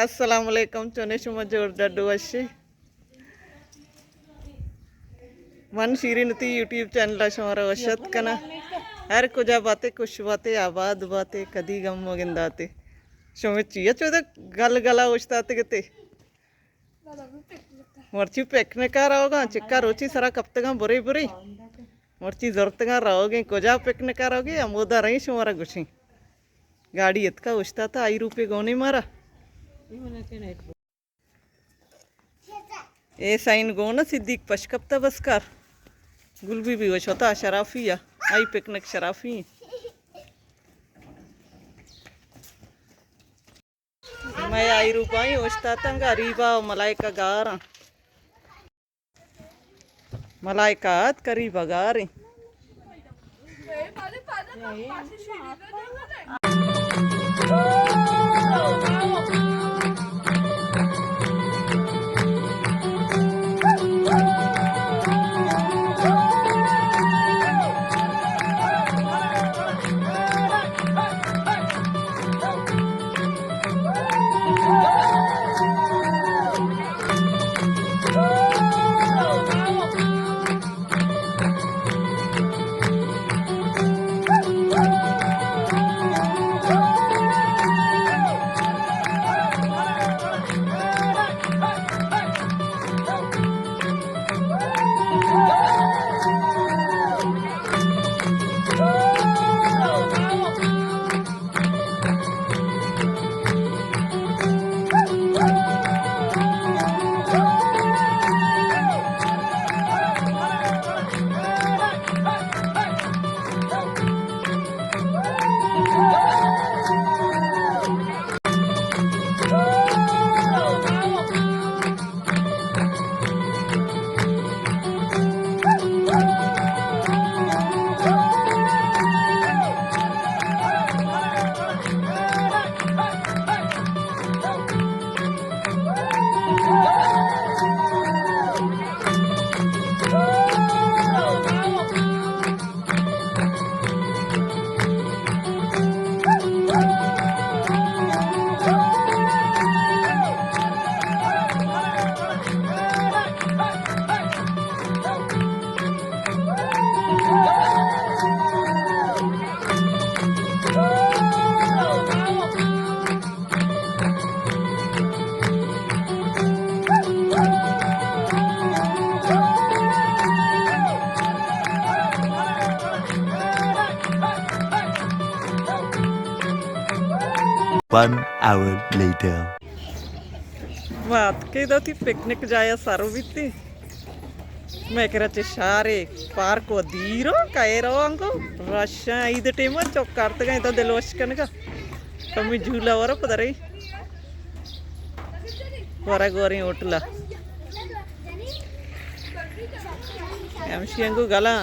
السلام علیکم، چونے شما؟ جوڑ ڈڈ وشے؟ من شیرین تی یوٹیوب چینل ءَ شمارا وش اتک کناں۔ ہر کجا باتے، خوش باتے، آباد باتے، کدی غم مگنداتے۔ شمے چیا چودا گل گلا اوشتاتگتے؟ مرچی پکنک ءَ روگاں، چکا روچی سرا کپتگاں برے برے۔ مرچی زرتگاں روگیں، کجا پکنک ءَ روگے؟ ہمودا رئیں شمارا گوشیں۔ گاڑی اتکا اوشتاتا، آئی روپے گونے مارا۔ اے سائن گون صدیق پش کپتا بسکار۔ گل بی بی وش ہوتا شرافی یا۔ آئی پکنک شرافی۔ میں آئی روپائی اوشتاتاں، غریبا و ملائکہ گاراں۔ ملائکہ ات قریب گاریں۔ One hour later. ما اتکیں داتی پکنک جایا سر بیتی۔ میں کرا چہ شارے پارک و دیرو کائے رو انگو رشاں عید ٹیما چوک کارتگا، ادا دل وش کنگا۔ کمی جھولا ورا پدرے۔ ورا گوریں ہوٹلا۔ ہمشی انگو گلاں۔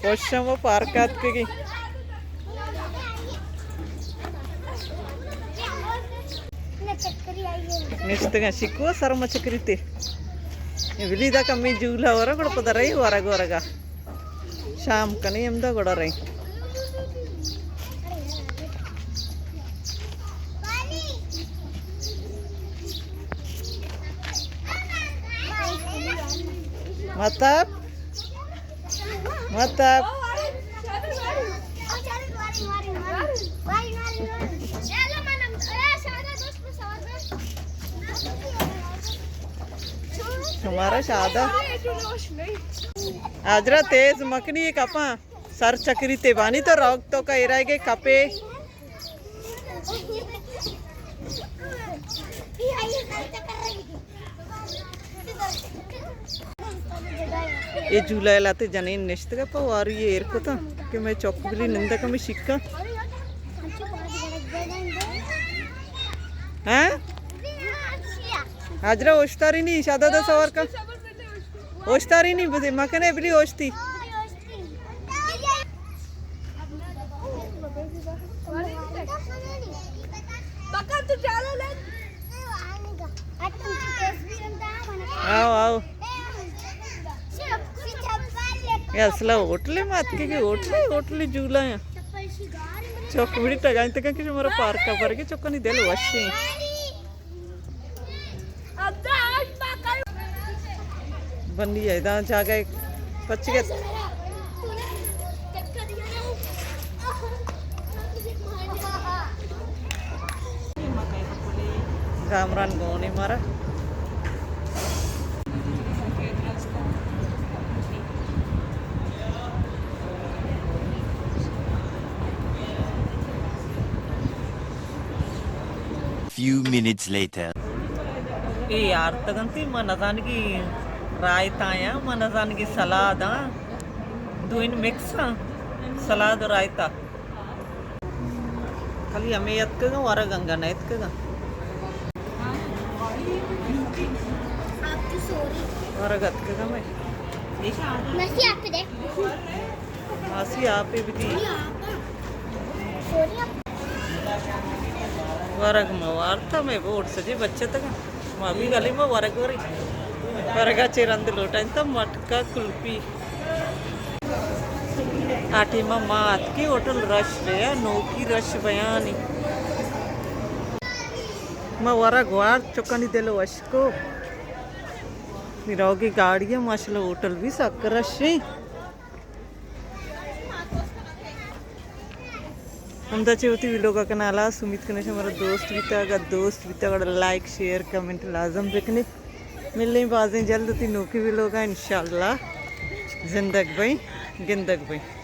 خوشم و پارک اتکگی۔ نشتگاں شکو سر مچکری تے۔ اے بلی دا کمی جھولا ورا گڑا پدا رہی ورگ ورگا۔ شام کنی ہمدا گڑا رہی۔ مطلب مطلب۔ شمارا شادا۔ حاجرہ تیز مکنی کپاں۔ سر چکری تے بانی تو روگ تو کا ایرائے گے کپے۔ اے جھولا ء لہتے جنین نشتگ ء پہ واری ء ایر کتاں کہ مئے چک بلی نندگ ہمے شکاں۔ ہاں؟ حاجرہ اوشتاری نی، شادادہ سوار کا۔ اوشتاری نی بدے، مکنے بلی اوشتی۔ آؤ، آؤ۔ اے اصلا ہوٹلے مات کے، کہ ہوٹلے، ہوٹلے جھولا ہیں۔ چوک بڑی ٹگائیں تکا کہ شمارا پارک کا پر کے چوکانی دل وشیں۔ پنی ہے، داں جاگہ پچ گئے۔ کامران گونے مارا۔ Few minutes later. اے آرتگ انت، ما نزانگی رائتا یا ما نزانگی سلاد آں، دوئین مکس آں، سلاد و رائتا۔ خالی ہمے اتکگاں، ورگ انگا نہ اتکگاں۔ ورگ اتکگاں مئے۔ مسی آپ دے۔ ماسی آپے بدی۔ ورگ ما وارتا، مئے بوٹ سجے بچتگاں۔ ما بھی گلی ما ورگ وری۔ ورگا چے رند لوٹائیں تا مٹکا کلپی۔ آ ٹیما ما اتکیں ہوٹل رش بیا، نوکی رش بیانی۔ ما ورگ وارت، چکانی دل وشکو۔ نی روگی گاڑی ہے، ماشاءاللہ ہوٹل بھی سک رش ہیں۔ ہمدا چہ وتی ویلوگ ءَ کناں ہلاس۔ امید کناں شمارا دوست بیتا، اگر دوست بیتا گڑا لائک، شیئر، کمنٹ لازم بکنے۔ ملیں بازیں جلد وتی نوکیں ویلوگ ءَ انشاءاللہ۔ زندگ بئیں، گندگ بئیں۔